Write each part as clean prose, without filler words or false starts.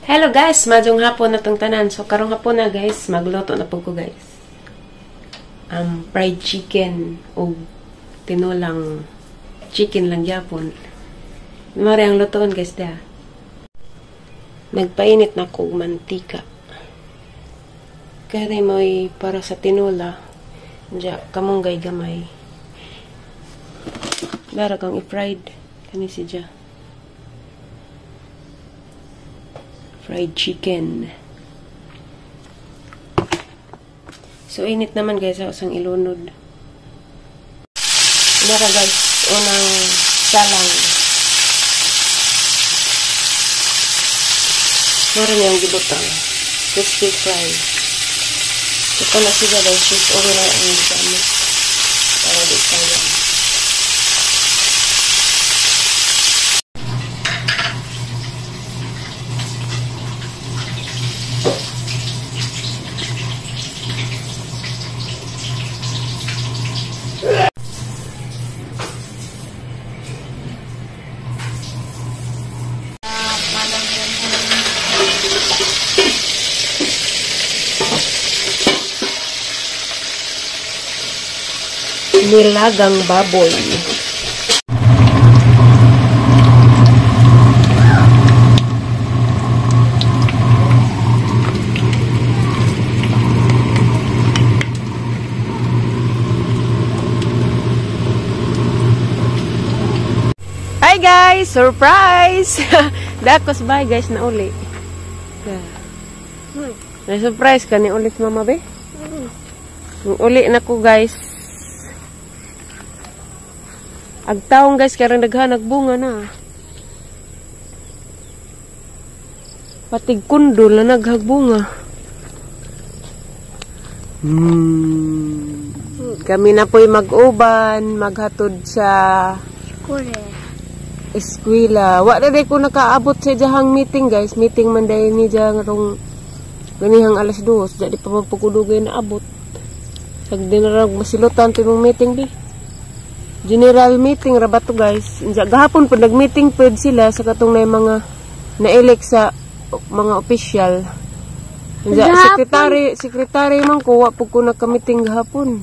Hello guys, maayong hapon na tong tanan. So karong hapon na guys, magluto na pud ko guys. Fried chicken o tinolang chicken lang gyapon. Mari ang lutoon guys da. Nagpainit na kog mantika. Kaya mo'y para sa tinola. Diya, kamunggay gamay. Dara kang i-fried. Kani si Diya. Fried chicken. So, init naman guys. Ako sang ilunod. Dara guys, unang salang. Meron niyang gibutang. Crispy fry. Ito na siya guys. She's over na ang gamit. Para di sayang. Nilagang baboy. Hi guys! Surprise! Dakos bye guys na uli. Na surprise ka ni ulit mama be? Uli na ko guys. Agtaong guys, karang daghan nagbunga na. Patig kundol na naghagbunga. Kami na po'y mag-uban, maghatod sa eskwela. Wa na day ko nakaabot sa diyahang meeting guys. Meeting man day ni diyang rong ganihang 2:00. Diya di pa magpagudugay na abot. Pag dinarag masilutan to yung meeting di. General meeting ra ba to guys. Gahapon po nag-meeting pod sila sa katong na mga na-elect sa mga official. Sekretary man ko wa pud ko nagka-meeting gahapon.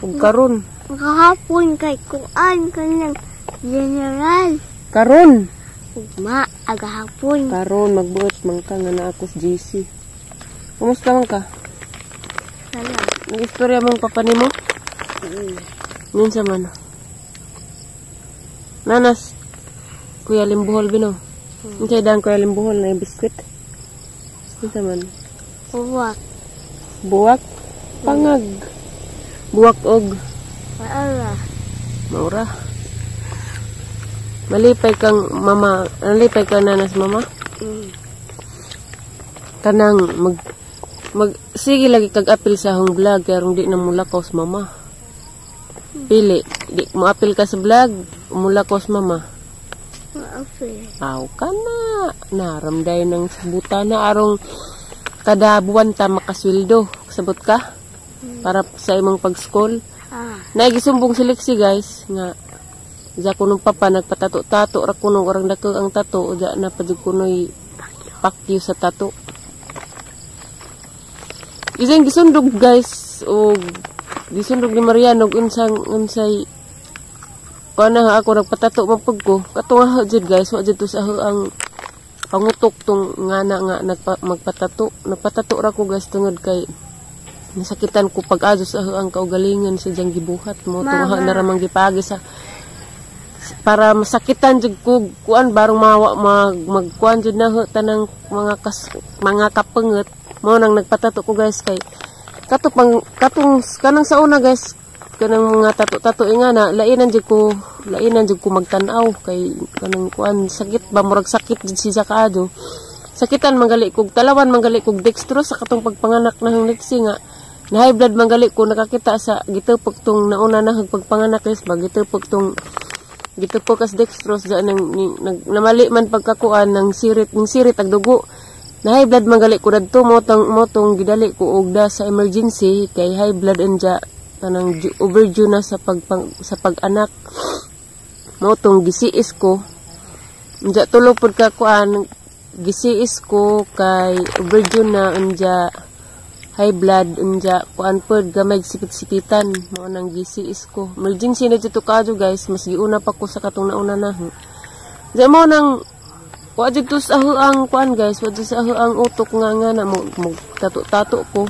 Ug karon. Gahapon kay kuan kanang general. Karon. Ugma agahapon. Karon magbuot man ka nga naa ko sa GC. Kumusta man ka? Wala. Nag-istorya mong papa nimo? Minsa man. Nanas, Kuya Limbuhol bino. Unsay daan Kuya Limbuhol na biskwit? Unsa man? Buwak. Buwak? Pangag. Buwak og maura. Maura. Malipay kang mama, malipay ka nanas mama? Kanang mag sige lagi kag apil sa akong vlog karong di na mulakaw sa mama. Pili, di moapil ka sa vlog, mulakaw sa mama. Moapil. Aw ka na. Naramday ng buta na arong kada buwan ta makasweldo. Sabot ka? Para sa imong pag-school. Naigisumbong si Lexi guys nga ja kunong papa nagpatato-tato ra kunong orang dako ang tato ja na padug kunoy pakyo sa tato. Isang gisundog guys og gisundog ni Mariano og unsang unsay kana ako nagpatato man pud ko kato nga jud guys wa jud to sa ang pangutok tong ngana nga magpatato nagpatato ra ko guys tungod kay nasakitan ko pag-azo sa ang kaugalingon sa diyang gibuhat mo tong na ra man gipagi sa para masakitan jud ko kuan barong mawa magkuan jud na tanang mga mga kapenget mao nang nagpatato ko guys kay kato pang katong kanang sa una guys kanang mga tato-tato nga na lainan jud ko magtan-aw kay kanang kuan sakit ba murag sakit jud siya kaado sakitan manggali kog talawan manggali kog dextrose sa katong pagpanganak nahang Lexi nga na high blood manggali ko nakakita sa gitupok tong nauna na pagpanganak guys ba gitupok tong gitupok as dextrose dyan nang namali man pagkakuan ng sirit ag dugo. Na high blood manggali ko dadto motong gidali ko og da sa emergency kay high blood anja kanang overdue na sa pag-anak. Motong gisiis ko. Anja tulo pud ka kuan Gisiis ko kay overdue na, unja high blood, unja kuan pod, gamay sipit-sipitan, mao nang gisiis ko. Emergency na dito kaadyo, guys, mas giuna pa ko sa katong nauna na. Diya mo nang wa jud to sa ang kuan, guys, wa jud sa ang utok nga nga na mo tato-tato ko.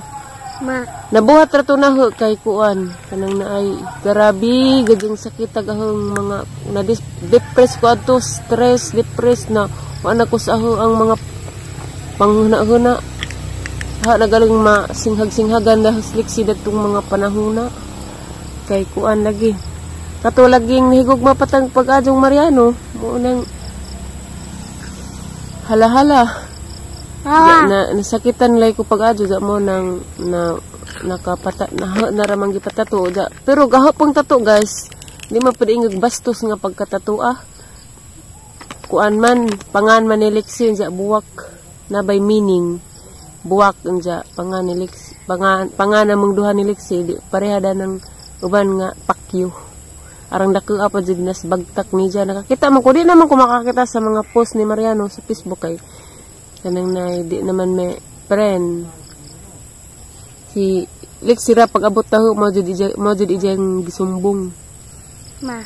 Ma. Nabuhat ra to na ho kay kuan, kanang naay grabe gadyang sakit agahong mga na depress ko adto, stress, depress na wa na ko sa ang mga panghuna-huna. Ha nagaling masinghag-singhagan na liksi datong mga panahuna kay kuan lagi. Kato laging nahigog mapatang pag-adjong Mariano, mo nang hala-hala. Ah. Na nasakitan lay ko pag-adyo da mo nang na nakapata na naramang gipatato da. Pero gahapong tato, guys, di man pwede ingag bastos nga pagkatato ah. Kuan man, pangan man ni Lexi sa buwak na by meaning buwak unja pangan ni Lexi, pangan pangan namong duha ni Lexi di pareha da ng uban nga pakyo. Arang dako apa jud nas bagtak ni dyan. Nakakita man ko, di naman ko makakita sa mga post ni Mariano sa Facebook kay kanang na di naman may friend. Si Lexi ra pag abot taho mo jud ija, mo jud ijang gisumbong. Ma.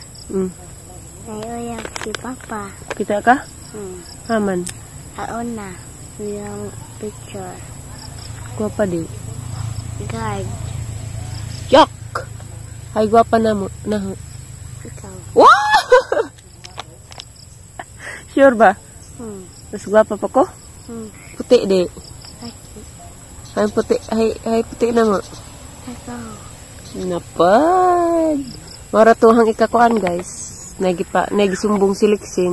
Naiuyab si Papa. Kita ka? Hmm. Haman. Aon na. Yung picture. Gwapa di. Guard. Yak! Ay, gwapa na mo. Na. Ikaw. Wow! Sure ba? Hmm. Mas gwapa pa ko? Hmm. Puti di. Laki. Ay, puti. Ay, ay, puti na mo. Ikaw. Napad. Mara tuhang ikakuan, guys. Nagipa, nagisumbong si Lexi.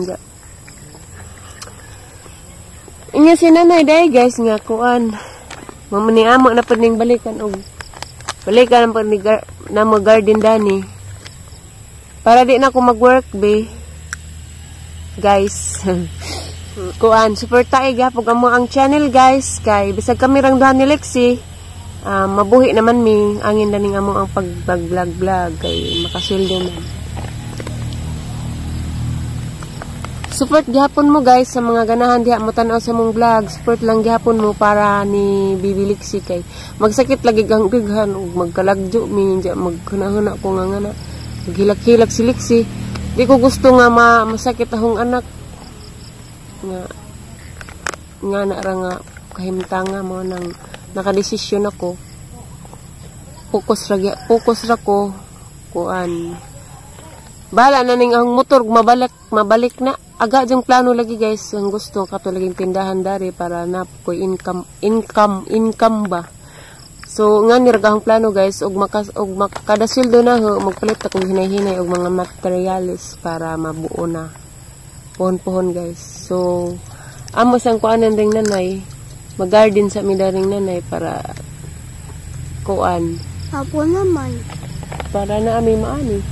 Inga si nanay day, guys, nga kuan. Mamani amo na pud ning balikan og balikan pud ni na mo garden dani. Para di na ako mag-work be. Guys. Kuan, super tae gapog amo ang channel, guys, kay bisag kami rang duha ni Lexi, mabuhi naman mi angin daning amo ang pag-vlog vlog kay makasweldo man. Support gihapon mo, guys, sa mga ganahan diha mo tan-aw sa mong vlog. Support lang gihapon mo para ni Bibi Lexi kay magsakit lagi ang daghan ug magkalagjo mi diya maghuna-huna ko nga nga na maghilak-hilak si Lexi. Di ko gusto nga masakit akong anak nga nga na ra nga kahimtanga mo nang nakadesisyon ako. Focus ra ko kuan. Bahala na ning ang motor mabalik, mabalik na. Aga jang plano lagi, guys, ang gusto kato laging tindahan dari para na ko income, income, income ba. So nga ni ra plano, guys, og makas og makada sweldo na ho, magpalit akong hinay-hinay og mga materials para mabuo na. Pohon-pohon, guys. So amo sang kuanan ring nanay, mag-garden sa mi daring nanay para kuan. Apo naman. Para na ami maani.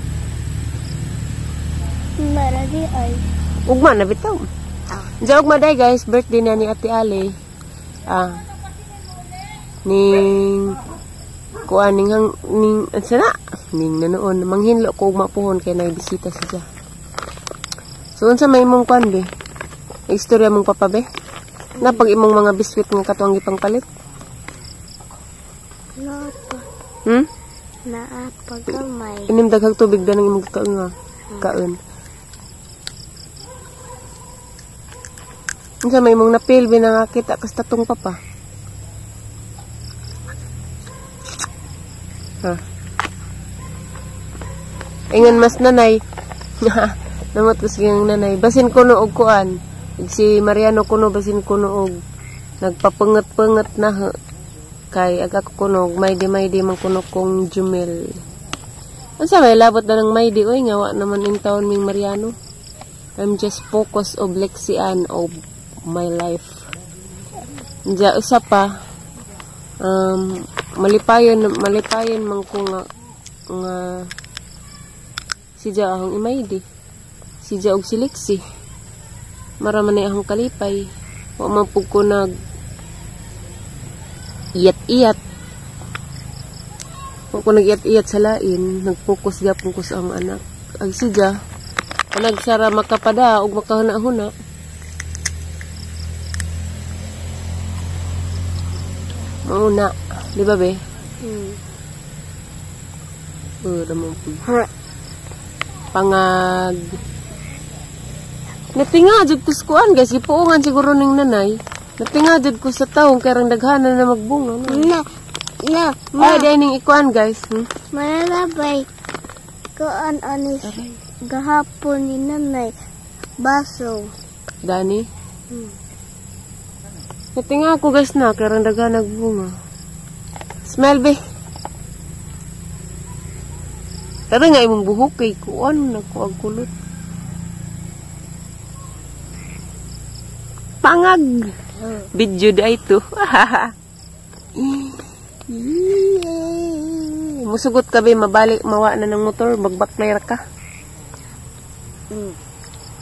Para di ay. Ugma na bitaw. Ah. Diyan ugma day, guys, birthday na ni Ate Ali. Ah. Ning kuan ning hang ning ansa na? Ning nanoon manghinlo ko ugma puhon kay nagbisita siya. So unsa may imong kuan be? Istorya mong papa be? Napag imong mga biskwit nga katong gipangpalit? Napa. Naa pagamay. Inim daghang tubig danang imong kaon nga. Kaon. Unsa may imong napil be nangakita kas tatong papa? Ha. Ingon mas nanay. Namot ko siyang nanay. Basin kuno og kuan. Si Mariano kuno basin kuno og nagpapangat-pangat na ho. Kay aga ko kuno og maydi-maydi man kuno kong Jumel. Unsa may labot na ng maydi oy nga wa naman in taon ming Mariano. I'm just focused og Lexian of my life. Diya usa pa, malipayon, malipayon man ko nga nga si Ja akong imaydi. Si Ja og si Lexi. Mara man ni akong kalipay. Wa man pug ko nag iyat-iyat. Wa ko nag-iyat-iyat sa lain, nag-focus gyapon ko sa akong anak. Ag si Ja, nagsara makapada og makahuna-huna. Oo na. Di ba, be? Hmm. Oo, damo po. Ha. Pangag. Natinga jud ko sa kuan, guys. Gipuungan siguro ning nanay. Natinga jud ko sa taong kay rang daghanan na magbunga. No? Na. Na. Ma. Ay, dahil ning ikuan, guys. Manalabay. Kuan anis gahapon ni nanay. Baso. Dani. Natinga ako, guys, na kay rang daghan nagbunga. Smell, be. Tara nga imong buhok kay kuan nako ang kulot. Pangag. Video da ito. Yay! Musugot ka be, mabalik mawa na ng motor, magbaklay ra ka.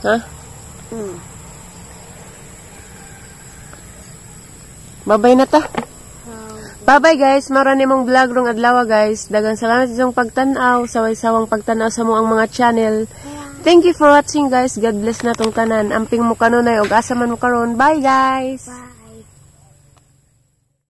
Ha? Mm. Babay na ta. Bye-bye, guys. Mara ni mong vlog rong adlaw, guys. Daghang salamat sa inyong pagtan-aw, saway-sawang pagtan-aw sa mo ang mga channel. Thank you for watching, guys. God bless na tong tanan. Amping mo kanunay og asa man mo karon. Bye, guys. Bye.